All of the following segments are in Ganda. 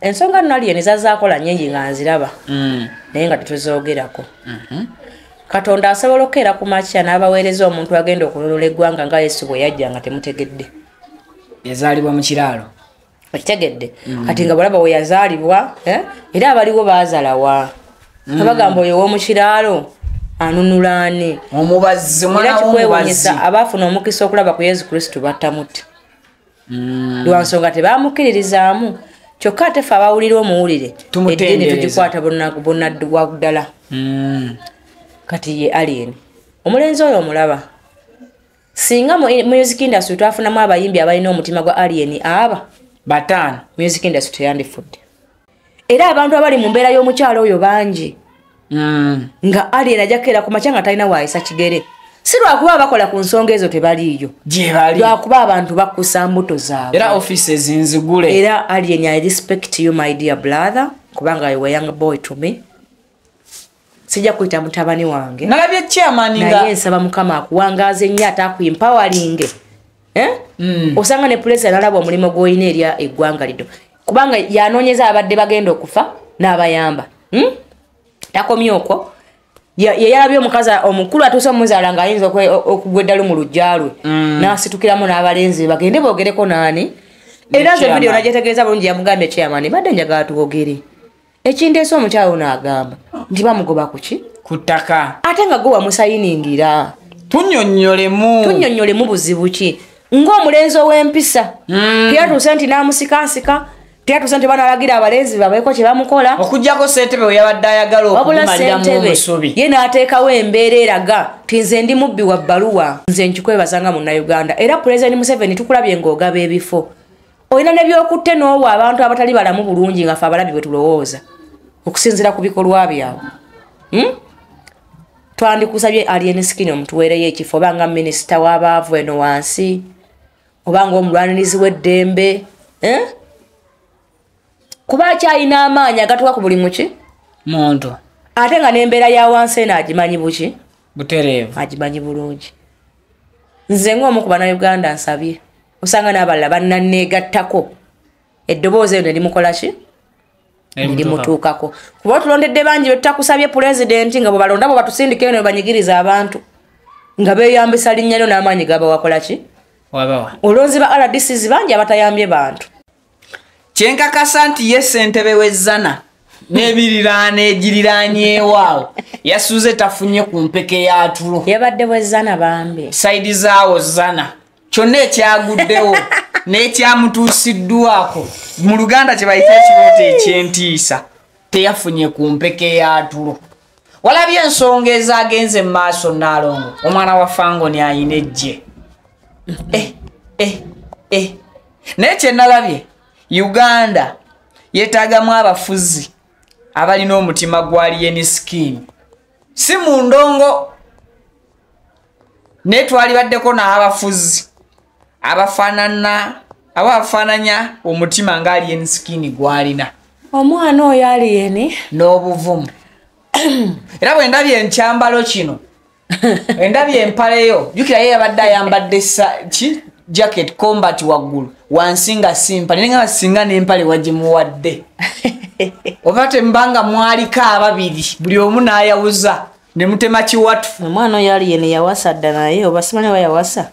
Ensonga nali ezazakola nnyingi nga nziraba, naye nga tetuzoogerako. Katonda asobola okukeera ku makya n'abaweereza omuntu agenda okununula eggwanga nga Yesu bwe yajja nga temutegedde. Yazaalibwa mu kiraalo. Okitegedde? Kati nga bw'olaba we yazaalibwa, era abaliwo baazalawa. Abagamba oyo ow'omu kiraalo anunula ani? Omubazzi, omwana Era w'omubazzi. kikwewuunyisa abaafuna omukisa okulaba ku Yesu Kristo battamutte. Lwa nsonga tebamukkiririzaamu. Kyokka ate ffe abawulira omuwulire, Tumutendereza. eddiini tugikwata bonna ddala. Kati ye Alien. Omulenzi oyo omulaba. Singa mu music industry twafunamu abayimbi abalina omutima gwa Alien aba 5, music industry teyandifudde. Era abantu abali mu mbeera y'omukyalo oyo bangi. Nga Alien ajja kukeera ku makya nga talina waayisa kigere. Si lwakuba abakola ku nsonga ezo tebaliiyo. Gye bali. Lwakuba abantu bakusa mbuto zaabwe. Era offices nzigule. Era Alien, I respect you, my dear brother, kubanga you were a young boy to me. Sijja kuyita mutabani wange. Nalabye chairman nga Naye nsaba Mukama akuwangaaze nnyo ate akuempoweringe. Osanga ne president alaba omulimu gw'olina eri eggwanga lino. Kubanga yanoonyeza abadde bagenda okufa n'abayamba. Takomye okwo. Ye yalabye omukazi omukulu atuuse omuzaala ng'ayinza okugwa eddalu mu luggya lwe. N'asitukiramu n'abalenzi bagende boogereko n'ani. Ne Era nze chairman. video nagyetegereza bulungi, yamugambye, "Chairman, mbadde njagala twogere." Ekindeese omukyalo n'agamba nti bamugoba ku ki? Ku ttaka. Ate nga gwe wamusayiningira. Tunnyonnyolemu. Tunnyonnyolemu buzibu ki? Ng'omulenzi ow'empisa. Teyatuuse nti n'amusikaasika, teyatuuse nti banalagira abalenzi babeeko kye bamukola. Okuggyako ssentebe we yabadde ayagala Wabula okugumaliramu ssentebe omusubi. ye n'ateekawo embeera eraga nti nze ndi mubbi wa bbaluwa. Nze nkikwebaza nga Munnayuganda. Era Pulezidenti Museveni, tukulabye ng'ogaba ebifo. Olina ne by'okutte n'owa abantu abatali balamu bulungi nga ffe abalabi bwe tulowooza. Okusinziira ku bikolwa byabwe. Twandikusabye Alien Skin omutuweereyo ekifo oba nga minisita w'abaavu eno wansi, oba ng'omulwanirizi w'eddembe. Kuba akyalina amaanyi agatuuka ku buli muki? Muntu. Ate nga n'embeera ya wansi eno agimanyi buki? Butereevu. Agimanyi bulungi. Nze ng'omu ku Bannayuganda nsabye. Osanga n'abalala bannanneegattako. Eddoboozi eryo ne limukola ki? Limutuukako. Kuba otulondedde bangi be tutakusabye pulezidenti nga bwe balonda bwe batusindika eno banyigiriza abantu. Nga beeyambisa linnya lyo n'amaanyi gabawakola ki? Wabawa. Olonzi ba RDCs bangi abatayambye bantu. Kyenkakasa nti ye ssentebe w'ezzana n'ebiriraano egiriraanyeewo awo yasuze tafunye ku mpeke ya tulo. Yabadde bw'ezzana bambi. Sayidi zaawo zzana. Kyonna ekyaguddewo n'ekyamutuusiddwako mu Luganda kye bayita ekirooto eky'entiisa, teyafunye ku mpeke ya tulo. Walabye ensonga ezaagenze mu maaso Nnaalongo, omwana wa Fangoni ayina ejje. Naye kye nalabye, Uganda yeetaagamu abafuzi abalina omutima gwa Alien Skin. Si mu ndongo, naye twalibaddeko n'abafuzi abafaanana, abafaananya omutima nga Alien Skin gw'alina. Omwana oyo Alien n'obuvumu. Era bwe ndabye enkyambalo kino, endabye empale yo, jjukira ye yabadde ayambadde ki? Jacket combat waggulu, wansi nga si mpale, naye nga singa n'empale wagimuwadde. Oba tembanga mwaliko ababiri, buli omu n'ayawuza, ne mutema kiwatu. Omwana oyo Alien yawasa dda naye, oba simanyi oba yawasa?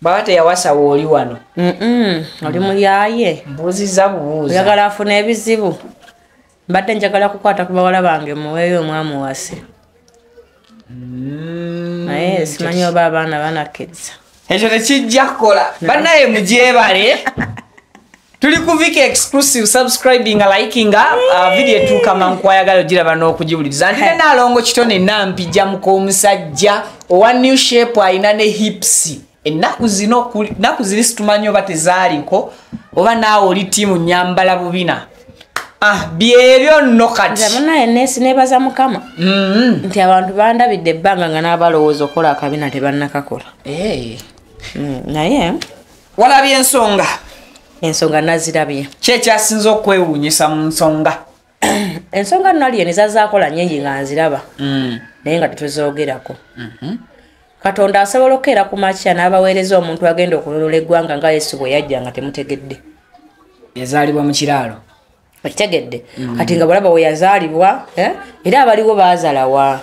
Bw'aba teyawasa w'oli wano. Oli muyaaye. Mbuuzizza bubuuza. Oyagala afune ebizibu. Mbadde njagala kukwata ku bawala bange muweeyo omwamuwase. Naye simanyi oba abaana banakkiriza. Ekyo tekijja kukola. Bannaye mugyebale. Tuli ku Viki Exclusive, subscribing, liking, video etuuka mangu kwayagala ogiraba n'okugiwuliriza. Nti ne Nnaalongo Kitone Nampijja muk'omusajja owa new shape alina ne hips. Ennaku zino ennaku ziri situmanyi oba tezaaliko, oba naawe oli ttiimu nnyambala bubina. Byebyo nno kati. Nze munnaye neebaza Mukama. Nti abantu bandabidde ebbanga nga n'abalowooza okukola akabina tebannakakola. Naye Walabye ensonga? Ensonga nazirabye. Ki ekyasinze okwewuunyisa mu nsonga? Ensonga nali ezazaakola nnyingi nga nziraba. Naye nga tetuzoogerako. Katonda asobola okukeera ku makya n'abaweereza omuntu agenda okununula eggwanga nga Yesu bwe yajja nga temutegedde. Yazaalibwa mu kiraalo. Okitegedde? Kati nga bolaba we yazaalibwa, era abaliwo baazalawa.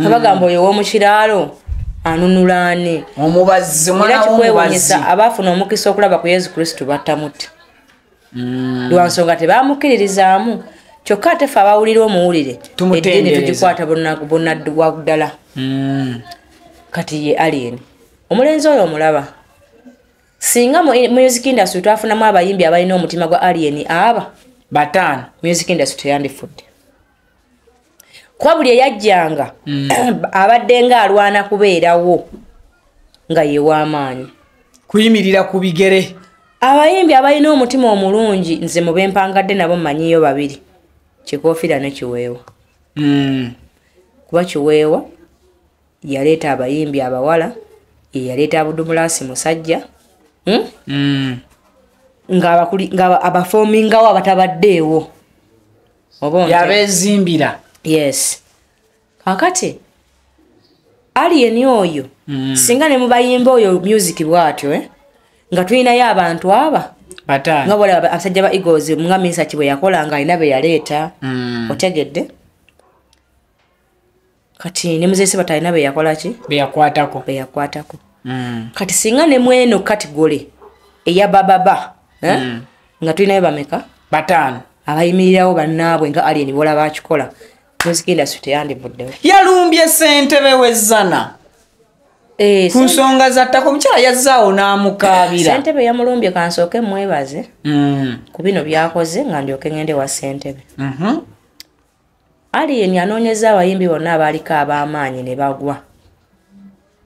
Abagamba oyo ow'omukiraalo anunulaani. Omubazzi, omwana Era kikwewuunyisa w'omubazzi. abaafuna omukisa okulaba ku Yesu Kristo battamutte. Lwa nsonga tebamukkiririzaamu. Kyokka ate ffe abawulira omuwulire, Tumutendereza. eddiini tugikwata bonna ddala. Kati ye Alien. Omulenzi oyo omulaba. Singa mu music industry twafunamu abayimbi abalina omutima gwa Alien aba 5. Music industry teyandifudde. Kuba buli eyajjanga abadde nga alwana kubeerawo nga ye w'amaanyi. Kuyimirira ku bigere. Abayimbi abalina omutima omulungi nze mu bempangadde nabo mmanyiyo 2. Kikofiira ne Kiweewa. Kuba Kiweewa yaleeta abayimbi abawala, ye yaleeta Abudumulasi musajja. Nga abafomingawo abatabaddeewo. Oba onte? Yabeezimbira. Yes. Kaakati Alien oyo, singa ne mubayimba oyo music bw'atyo, nga tulinayo abantu aba 5. Nga bw'olaba abasajja ba Eagles nga Minsa ki bwe yakola nga alina be yaleeta. Otegedde? Kati ne Muzeeyi Sebatta alina be yakola ki? Be yakwatako. Be yakwatako. Kati singa ne mweno category eya bababa, nga tulinayo bameka? 5. Abayimirirawo bannaabwe nga Alien bw'olaba akikola. Music industry teyandivuddewo. Yalumbye ssentebe w'ezzana. Ku nsonga za ttaka omukyala yazzaawo n'amukaabira. Ssentebe yamulumbye, kansooke mwebaze ku bino by'akoze nga ndyoke ngende wa ssentebe. Alien anoonyeza abayimbi bonna abaaliko ab'amaanyi ne bagwa.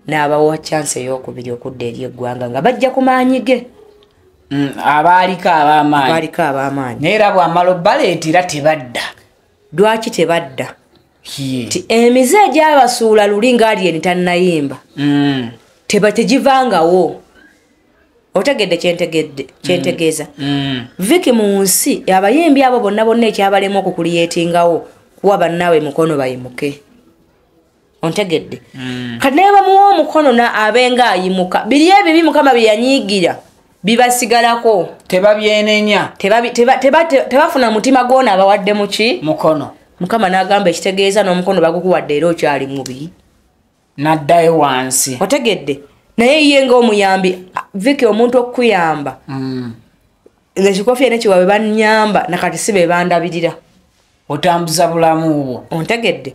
N'abawa chance ey'okubiri okudda eri eggwanga nga bajja ku maanyi ge. Abaaliko ab'amaanyi. Abaaliko ab'amaanyi. Naye era bw'amala obbaleetera tebadda. Lwaki tebadda? Ti emize egyabasuula luli nga Alien tannayimba. Tegivangawo. Otegedde kyentegeeza. Vicky mu nsi abayimbi abo bonna bonna ekyabalema okukuliyetingawo kuwa bannaabwe mukono bayimuke. Ontegedde? Kati naye bamuwa omukono na abenga ayimuka. Biri ebibi Mukama bye yanyiigira bibasigalako. Tebabyenenya. Tebafuna mutima gwona abawadde muki? Mukono. Mukama n'agamba ekitegeeza n'omukono bagukuwadde era okyali mubi. N'addayo wansi. Otegedde? Naye ye ng'omuyambi, Vicky omuntu okukuyamba. Nze kikofiira ne Kiwawe bannyamba na kati si be bandabirira. Otambuza bulamu bwo. Ontegedde?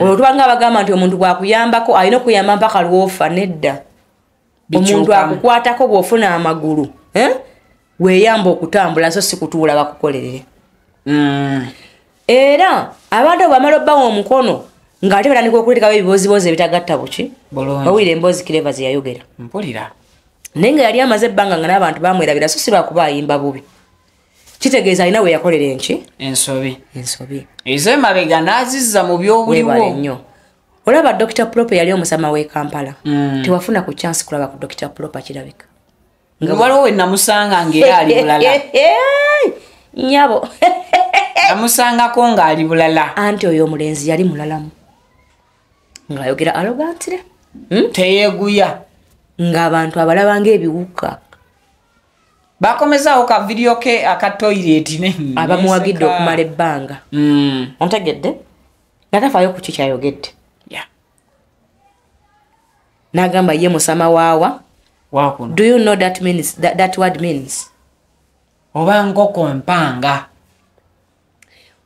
Olwo tubanga abagamba nti omuntu bw'akuyambako alina okuyamba mpaka lw'ofa nedda. Bikyukamu. Omuntu akukwatako bw'ofuna amagulu, Weeyamba okutambula so si kutuula bakukolerere. Era abantu bw'amala obbawa omukono ng'ate batandika okuleetekawo ebibooziboozi ebitagatta buki. Bulungi. Owulira emboozi Clever ze yayogera. Mpulira. Naye nga yali amaze ebbanga nga n'abantu bamwerabira so si lwakuba ayimba bubi. Kitegeeza alina we yakolera enki? Ensobi. Ensobi. Ez'emabega n'azizza mu by'obuliwo. Weebale nnyo. Olaba Dr. Proper yali omusama w'e Kampala. Tewafuna ku chance kulaba ku Dr. Proper kirabika. Nga waliwo we namusanga ng'era ali bulala. Nnyabo. Namusangako ng'ali bulala. Anti oyo omulenzi yali mulalamu. Ng'ayogera arrogantly. Teyeeguya. Ng'abantu abalaba ng'ebiwuka. Bakomezaawo ka video ke aka toilet ne Abamuwagidde neseka. okumala ebbanga. Ontegedde? Nga tafaayo ku ki kyayogedde. N'agamba ye musama waawa. Wakuno. Do you know that means that word means? Oba nkoko mpanga.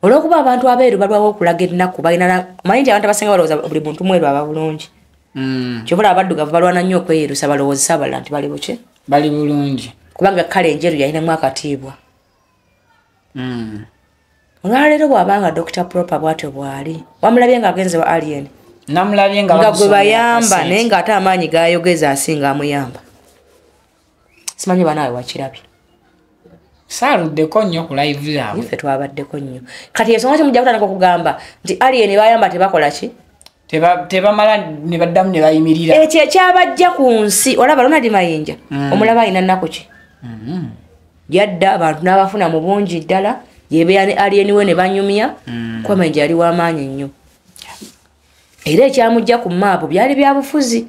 Olw'okuba abantu abeeru balwawo okulaga ennaku, omanyi nti abantu abasinga balowooza buli muntu mweru aba bulungi. Kyova olaba abaddugavu balwana nnyo okweyerusa, balowoozesa abalala nti bali buki? Bali bulungi. Kubanga kale enjeru yalinamu akatiibwa. Olwaleero bw'abanga Dr. Proper bw'atyo bw'ali, wamulabye ng'agenze wa Alien. Namulabye nga Nga gwe bamusomera bayamba, akasente. naye ng'ate amaanyi g'ayogeza asinga amuyamba. Simanyi banaawe wakirabye. Saaluddeko nnyo ku live yaabwe. Ffe twabaddeko nnyo. Kati ensonga ki mujja kutandika okugamba nti Alien bayamba tebakola ki? Tebamala ne baddamu ne bayimirira. Ekyo ekyabajja ku nsi, olaba Ronald Mayinja, omulaba alina nnaku ki? Yadda abantu n'abafuna mu bungi ddala, yeebeera ne Alien we ne banyumya, kuba Mayinja yali w'amaanyi nnyo. Era ekyamujja ku maapu byali bya bufuzi.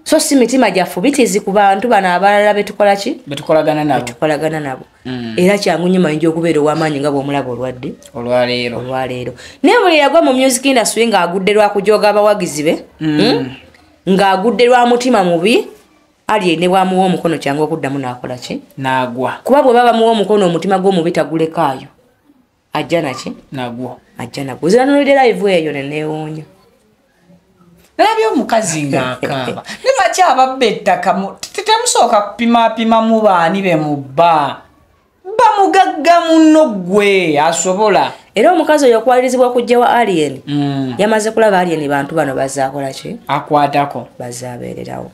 So si mitima gyaffe bitizi ku bantu bano abalala betukola ki? Betukolagana nabo. Betukolagana nabo. Era kyangu nnyo mayinja okubeera ow'amaanyi nga bw'omulaba olwadde. Olwaleero. Olwaleero. Naye buli yagwa mu music industry ng'agudde lwa kujooga abawagizi be, ng'agudde lwa mutima mubi, ali ne bw'amuwa omukono kyangu okuddamu n'akola ki? N'agwa. Kuba bwe baba bamuwa omukono omutima gw'omubi tagulekaayo. Ajja naki? Nagwo. Ajja nagwo. Nze live eyo ne neewuunya. Nalabye omukazi ng'akaaba. Ne lwaki ababba ettaka temusooka kupimaapima mu baani be mubba? Bamugagga munno ggwe asobola. Era omukazi oyo okwalirizibwa okujja wa Alien, yamaze kulaba Alien bantu bano bazaakola ki? Akwatako. Bazaabeererawo.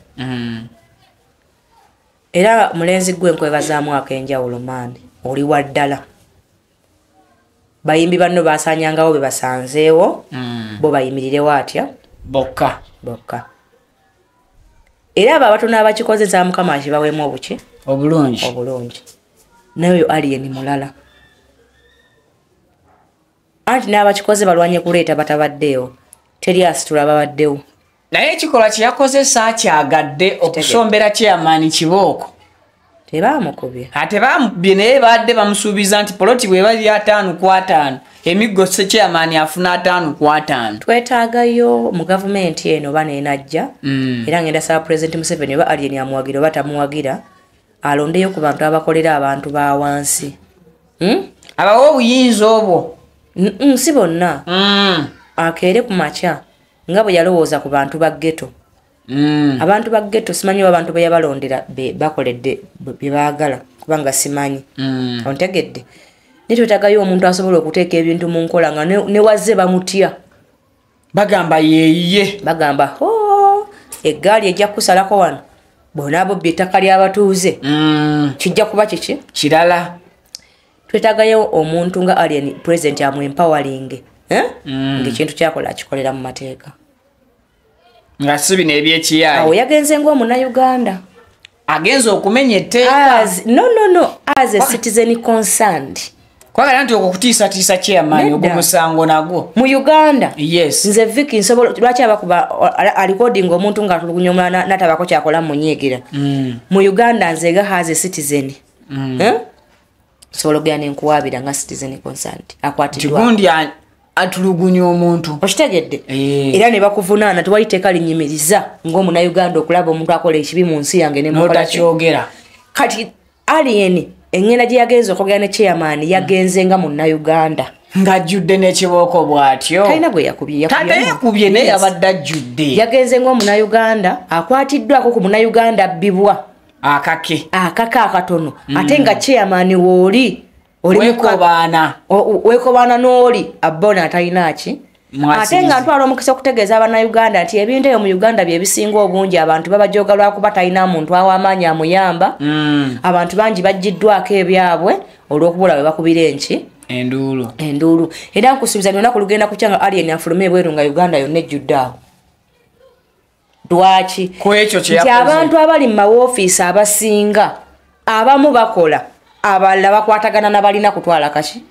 Era mulenzi gwe nkwebazaamu ak'enjawulo maani, oli wa ddala. Bayimbi banno basaanyangawo be basanzeewo, bo bayimirirewo atya? Bokka. Bokka. Era abo abatono abakikoze nsaba Mukama akibaweemu obuki? Obulungi. Obulungi. Naye oyo Alien mulala. Anti n'abakikoze balwanye kuleeta batabaddeewo. Teri asitula babaddewo. Naye ekikolwa kye yakoze saakyagadde okusombera chairman kibooko. Tebaamukubye. Ate baamukubye naye badde bamusuubiza nti poloti bw'eba eri 5 ku 5, emiggo chairman afuna 5 ku 5. Twetaagayo mu gavumenti eno oba n'enajja, era ngenda saba President Museveni oba Alien amuwagira oba tamuwagira, alondeyo ku bantu abakolera abantu ba wansi. Abawe obuyinza obwo. Si bonna. Akeere ku makya nga bwe yalowooza ku bantu ba ghetto. Abantu ba ghetto simanyi oba abantu be yabalondera bakoledde bye baagala kubanga simanyi. Ontegedde. Naye twetaagayo omuntu asobola okuteeka ebintu mu nkola nga ne wazze bamutya. Bagamba yeeyiye. Bagamba ho eggaali ejja kusalako wano. Bw'onaabobba ettaka ly'abatuuze. Kijja kuba kiki? Kirala. Twetaagayo omuntu nga Alien President amu-empowering. Ng'ekintu kyakola akikolera mu mateeka. Nga si bino eby'ekiyaayi. Awo yagenze ng'omunnayuganda. Agenze okumenya etteeka. No, as a citizen concerned. Kwagala nti okwo kutiisatiisa chairman ogwo musango nagwo. Mu Uganda. Yes. Nze Vicky nsobola lwaki abakuba alikodinga omuntu ng'atulugunya omulala n'atabako kyakola munyiigira. Mu Uganda nze nga has a citizen. Nsobola okugenda ne nkuwaabira nga citizen concerned. Akwatiddwa. Kigundi atulugunya omuntu. Okitegedde? Era ne bakuvunaana tewali tteeka linyimiriza ng'omunnayuganda okulaba omuntu akola ekibi mu nsi yange ne mukola ki? N'otakyogera. Kati Alien engenda gye yagenze okwogera ne chairman yagenze nga munnayuganda. Ng'ajjudde n'ekibooko bw'atyo. Talina gwe yakubye. Tate yakubye naye yabadde ajjudde. Yagenze ng'omunnayuganda akwatiddwako ku munnayuganda abbibwa. Akake. Akake akatono. Ate nga chairman w'oli weekobaana n'oli abbona atalina ki. Ate nga ntwala omukisa okutegeeza abannayuganda nti ebintu ebyo mu Uganda bye bisinga obungi abantu babajooga lwakuba talina muntu aw'amaanyi amuyamba. Abantu bangi baggiddwako ebyabwe olw'okubula bwe bakubira enki? Enduulu. Enduulu. Era nkusuubiza nti olunaku lugenda kukya nga Alien afulume ebweru nga Uganda yonna ejjudde awo. Lwaki? Ku ekyo kye Nti yakoze. abantu abali mu mawoofiisi abasinga abamu bakola abalala bakwatagana n'abalina kutwala kaki?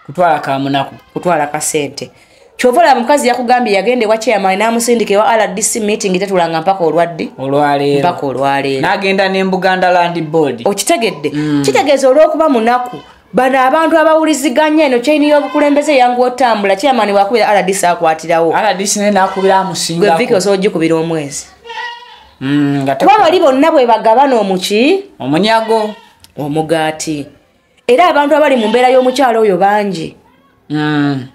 Kutwala kamunaku. Kutwala kasente. Kyova olaba omukazi yakugambye yagenda ewa chairman n'amusindika ewa RDC meeting tetulanga mpaka olwadde. Olwaleero. Mpaka olwaleero. N'agenda ne Buganda Land Board. Okitegedde? Kitegeeza olw'okuba munaku. Bano abantu abawuliziganya eno chain y'obukulembeze yangu otambula chairman bw'akubira RDC akwatirawo. RDC naye n'akubira amusingako. Gwe Vicky osobola ogikubira omwezi. Nga Kuba bali bonna bwe bagabana omuki? Omunyago. Omugaati. Era abantu abali mu mbeera y'omukyalo oyo bangi.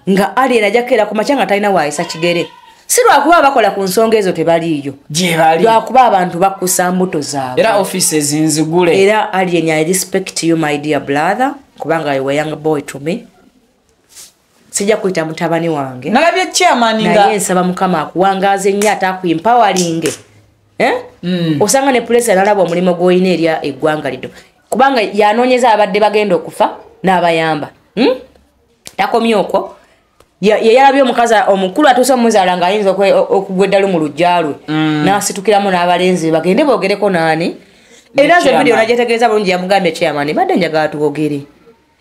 Nga Alien ajja kukeera ku makya nga talina waayisa kigere. Si lwakuba bakola ku nsonga ezo tebaliiyo. Gye bali. Lwakuba abantu bakusa mbuto zaabwe. Era offices nzigule. Era Alien, I respect you my dear brother, kubanga you were young boy to me. Sijja kuyita mutabani wange. Nalabye chairman nga naye nsaba Mukama akuwangaaze nnyo ate akuempoweringe. Osanga ne president alaba omulimu gw'olina eri eggwanga lino. Kubanga yanoonyeza abadde bagenda okufa n'abayamba. Takomye okwo. Yalabye omukazi omukulu atuuse omuzaala ng'ayinza okugwa eddalu mu luggya lwe. N'asitukiramu n'abalenzi bagende boogereko naani. Era nze video nagyetegereza bulungi yamugambye chairman, mbadde njagala twogere.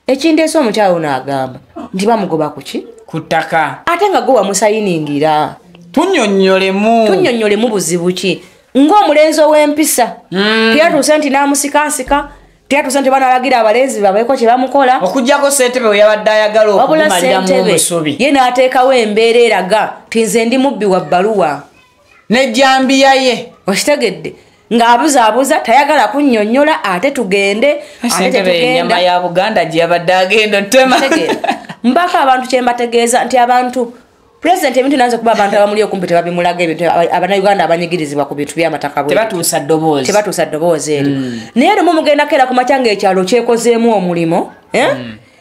Ekindeese omukyala ono agamba nti bamugoba ku ki? Ku ttaka. Ate nga gwe wamusayiningira. Tunnyonnyolemu. Tunnyonnyolemu buzibu ki? Ng'omulenzi ow'empisa. Teyatuuse nti n'amusikaasika, teyatuuse nti banalagira abalenzi babeeko kye bamukola. Okuggyako ssentebe we yabadde ayagala okumaliramu omusobi. Ye n'ateekawo embeera eraga nti nze ndi mubbi wa bbaluwa. N'ejjambiya ye. Okitegedde. Ng'abuzaabuza tayagala kunnyonnyola ate tugende. Ssentebe ennyama ya Buganda gye yabadde agenda ottema. Mbaka abantu kye mbategeeza nti abantu President ebintu nanze kuba abantu abamuli okumpi tebabimulaga ebintu abannayuganda abanyigirizibwa ku bintu by'amataka bwe. Tebatuusa ddoboozi. Tebatuusa ddoboozi eryo. Naye lumu mugenda keera ku makya ng'ekyalo kyekozeemu omulimo,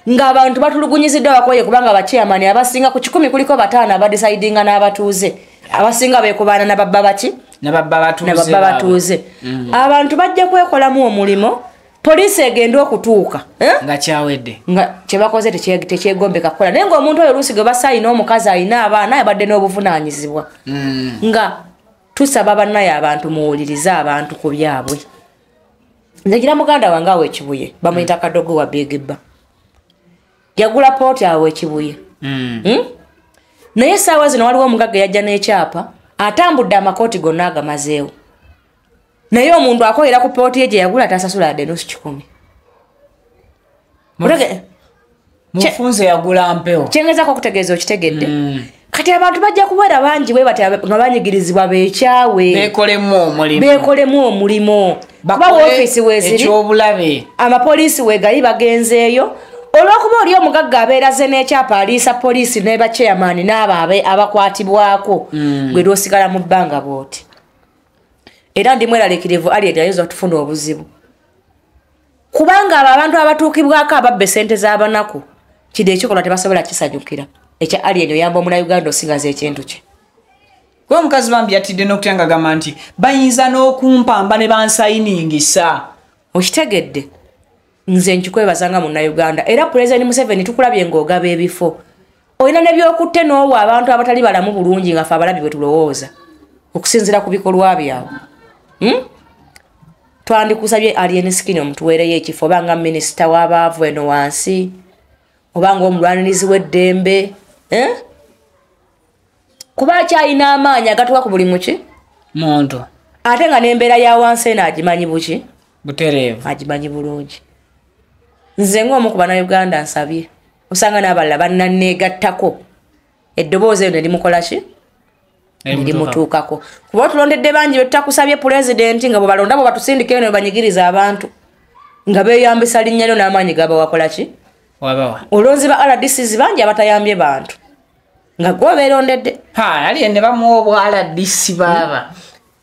ng'abantu batulugunyiziddwa bakoye kubanga abachairman abasinga ku 10 kuliko 5 abadecidinga n'abatuuze. Abasinga beekubaana n'ababba baki? N'ababba batuuze. Abantu bajja kwekolamu omulimo. Poliisi egenda okutuuka nga kyawedde nga kyebakoze tekyegombeka kukola, naye ng'omuntu oyo oluusi gwe basayina omukazi alina abaana abadde n'obuvunaanyizibwa. Nga tusaba bannaye abantu muwulirize abantu ku byabwe. Nze gira muganda wange awo Ekibuye bamuyita Kadogo wa Big Ba, yagula pooti awo Ekibuye. Naye essaawa zino waliwo omugagga yajja n'ekyapa atambudde amakooti gonna agamazeewo, naye omuntu akolera ku pooti ye gye yagula tasasula yadde 50. Mufunze yagula mpewo. Kyengezaako okutegeeza okitegedde. Kati abantu bajja kubeera bangi bwe bati nga banyigirizibwa beekyawe. Beekolemu omulimo. Kuba woofiisi weeziri. Ekyobulabe. Amapoliisi weegali bagenzeeyo. Olw'okuba oli omugagga abeera ze n'ekyapa aliisa poliisi ne bachairman n'abo abakwatibwako. Gwe lw'osigala mu bbanga bw'oti. Era ndi mweraliikirivu Aliet ayinza okufuna obuzibu. Kubanga abo abantu abatuukibwako ababba essente z'abanaku kino ekikolwa tebasobola kisanyukira. Ekya Aliet oyamba omunnayuganda osigaza ekintu kye. Kuba omukazi bambi yatidde n'okutya ng'agamba nti bayinza n'okumpamba ne bansayiningisa. Okitegedde. Nze nkikwebaza nga munnayuganda. Era Pulezidenti Museveni tukulabye ng'ogaba ebifo. Olina n'ebyokutte n'owa abantu abatali balamu bulungi nga ffe abalabi bwe tulowooza. Okusinziira ku bikolwa byabwe. Twandikusabye Alien Skin omutuweereyo ekifo oba nga minisita w'abaavu eno wansi oba ng'omulwanirizi w'eddembe, kuba akyalina amaanyi agatuuka ku buli muki muntu, ate nga n'embeera ya wansi eno agimanyi buki butereevu, agimanyi bulungi. Nze ng'omu ku bannayuganda nsabye osanga n'abalala bannanneegattako eddoboozi eno erimukola ki ndimutuukako, kuba otulondedde bangi betutakusabye pulezidenti nga bwebalonda bwe batusindika eno banyigiriza abantu nga beeyambisa linnya lyo n'amaanyi gabawakola ki olonzi ba RDCs bangi abatayambye bantu nga gwe beerondedde. Ali ne bamuwa obwa RDC baaba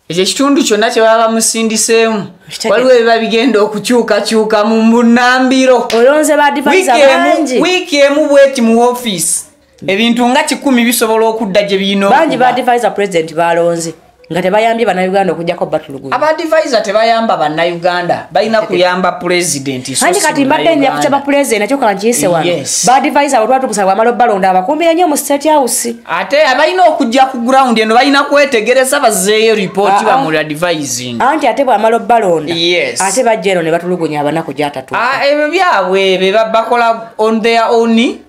ekyo ekitundu kyonna kye baba bamusindiseemu waliwo ebiba bigenda okukyukakyuka mu bunambiro. Olonze ba advisor bangi wiiki emu bweti mu ofiisi ebintu nga 10 bisobola okudda gye birina. Bangi ba advisor president balonze nga tebayambye bannayuganda okuggyako batulugunya. Aba advisor tebayamba bannayuganda, balina kuyamba president. Anti kati mbadde nja kusaba president nakyo kankiyise wano. Ba advisor abo twatukusaba bwamala obbalonda abakuumira nnyo mu state house. Ate abalina okujja ku ground eno balina kwetegereza bazzeeyo ripooti bamuli advising. Anti ate bwamala obbalonda ate bajja eno ne batulugunya abanaku gy'atatuuka. Ebyo byabwe be bakola on their own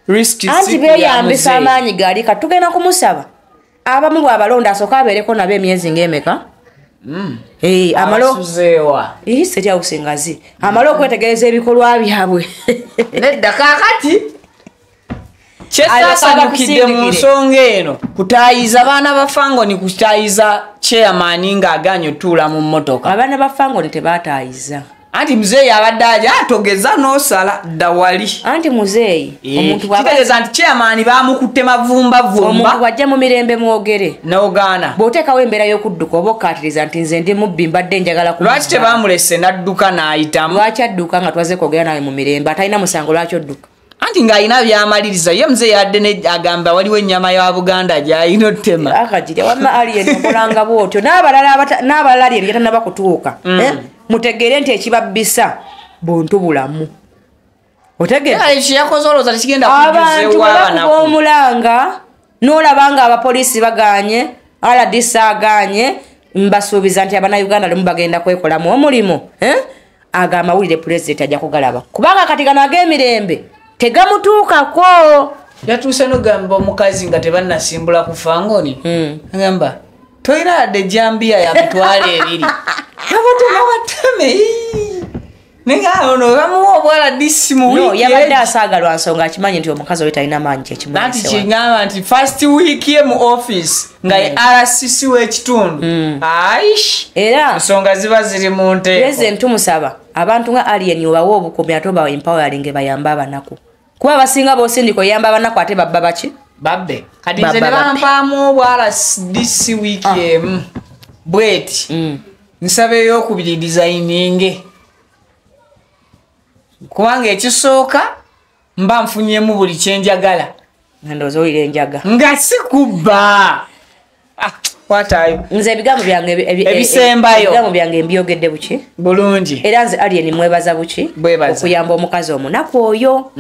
risk. Anti beeyambisa amaanyi gali kati tugenda kumusaba abamu bw'abalonda asooka abeereko nabo emyezi ng'emeka. Abasuzeewa. State house ngazi amale okwetegereza ebikolwa byabwe. Nedda kaakati kyesasanyukidde mu nsonga eno kutaayiza baana ba Fangoni, kutaayiza chairman ng'agaanye otuula mu mmotoka. Abaana ba Fangoni tebaataayiza. Anti muzeeyi abadde aja atogeza n'osala dda wali. Anti muzeeyi omuntu kitegeeza nti chairman baamukutte mavumbavumba. Omuntu bw'ajja mu mirembe mwogere n'ogaana. Bw'oteekawo embeera y'okudduka oba okkaatiriza nti nze ndi mubbi mbadde njagala ku. Lwaki tebaamulese n'adduka n'ayitamu? Lwaki adduka nga twaze kwogera nawe mu mirembe atalina musango lwaki odduka? Anti ng'alina by'amaliriza ye muzeeyi adde agamba waliwo ennyama ya Buganda gy'alina ottema. Akagirya wamma Alien okolanga bw'otyo n'abalala Alien yatannaba kutuuka. Mutegeere nti ekibabbisa buntu bulamu. Otegeera? Ekiyakoze olowooza tekigenda kujjuza ew'abanaku. Abantu omulanga n'olaba nga abapoliisi bagaanye, RDC agaanye, mbasuubiza nti abannayuganda lumu bagenda kwekolamu omulimu. Ago amawulire pulezidenti ajja kugalaba. Kubanga kati gano ag'emirembe tegamutuukako. Yatuuse n'ogamba omukazi nga tebannasimbula ku Fangoni. Agamba Toyina yadde jambiya ya 200,000. Abatema bateme. Nenga ono bamuwa obwala disi mu No, week. yabadde asaaga lwa nsonga akimanyi nti omukazi oyo talina maanyi Nanti kyekimulese wano. kingamba nti first week ye mu office nga ye RCC w'ekitundu. Aish. Era ensonga ziba ziri mu nteeko. President tumusaba abantu nga Alien obawe obukuumi ate obawe empowering bayambe abanaku. Kuba abasinga b'osindika oyamba abanaku ate babba baki? Babbe. Kati nze Babba ne babbe. bampaamu obwala this week emu. Bweti. Nsaba ey'okubiri designinge. Kubanga ekisooka mba nfunyemu buli kye njagala. Ndowooza owulira enjaga. Nga si kubba. Kwataayo. Nze ebigambo byange Ebisembayo. ebigambo byange mbyogedde buki? Bulungi. Era nze Alien mwebaza buki? Bwebaza. Okuyamba omukazi omunaku oyo.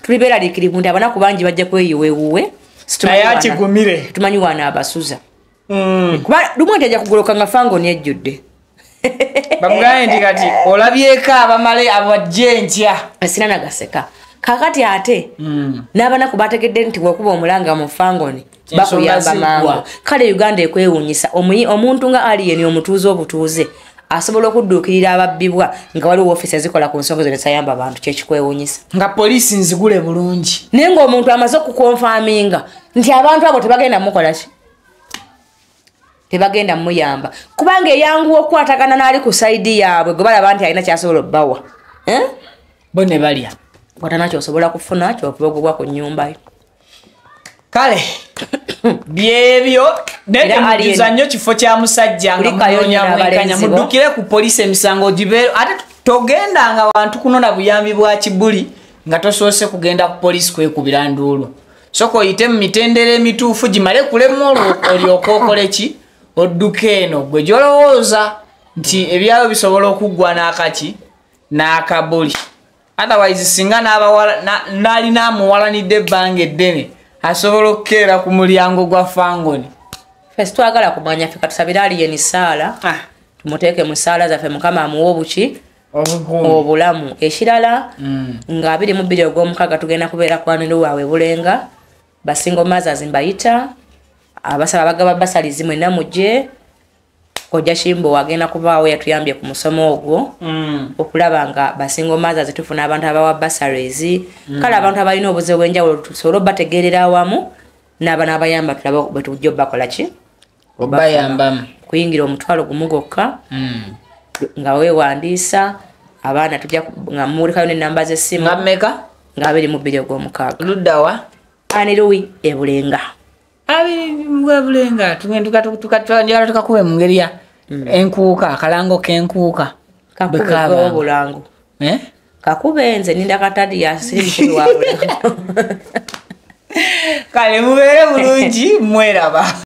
Tuli beeraliikirivu nti abanaku bangi bajja kweyiwa ewuwe. Naye akigumire. Tumanyi wano abasuza. Kuba lumu nti ajja kugoloka nga Fangoni ejjudde. Bamugambe nti kati olabyeko abamale abajje enkya. Sina nagaseka. Kaakati ate n'abanaku bategedde nti bw'okuba omulanga mu Fangoni Ensonga bakuyamba ziggwa. mangu. Kale Uganda ekwewuunyisa omuntu nga Alien omutuuze obutuuze asobola okudduukirira ababbibwa nga waliwo ofiisi ezikola ku nsonga zino ezayamba abantu kyekikwewuunyisa. Nga poliisi nzigule bulungi. Naye ng'omuntu amaze okukonfaminga nti abantu abo tebagenda mukola ki? Tebagenda muyamba. Kubanga eyanguwa okukwatagana n'ali ku sayidi yaabwe gwe balaba nti alina ky'asobola obbawa. Bo ne balya. Bw'atana ky'osobola kufuna ky'okuba ogubwa ku nnyumba yo. Kale byebyo naye Era temujuza Alien. nnyo kifo kya musajja nga Kulikayo munoonya nnyo mwenkanya. n'abalenzi bo. Muddukire ku poliisi emisango gibeere. Ate togendanga wantu kunona buyambi bwa kibuli nga tosoose kugenda ku poliisi kwekubira nduulu. Sooka oyite mu mitendera emituufu gimale kulema olwo olyoke okole ki? Odduke eno gwe gy'olowooza nti ebyayo bisobola okuggwa n'akaki n'akabuli. Otherwise singa n'alina amuwalanidde ebbanga eddene asobola okukeera ku mulyango gwa Fangoni. Ffe twagala kumanya ffe katusabire Alien ssaala. Tumuteeke mu ssaala zaffe Mukama amuwe obuki? Obulamu. Ekirala nga 22 ogw'omukaaga tugenda kubeera ku Anil waabwe Bulenga. Basingo mothers mbayita. Abasaba abagaba basalizi mwenna mujje. Kojja Kimbo agenda kubaawo yatuyambye ku musomo ogwo. Okulaba nga basingo mothers tufuna abantu abawa bursaries. Kale abantu abalina obuzibu obw'enjawulo tusobole obbategeerera awamu n'abaana abayamba tulabe bwe tujja obbakola ki? Obayambamu. Kuyingira 10,000 gwokka. Nga weewandiisa abaana tujja nga mulekayo n'ennamba z'essimu. Nga mmeka? Nga 22 ogw'omukaaga. Ludda wa? Aniruwi e Bulenga. Abiri e Bulenga. Tugenda tukakube mu ngeri ya enkuuka, akalango k'enkuuka. Kakube Bwe kaabanga. obulango. Kakube nze ninda katadi ya siri mukulu wa Bulenga. Kale mubeere bulungi mweraba.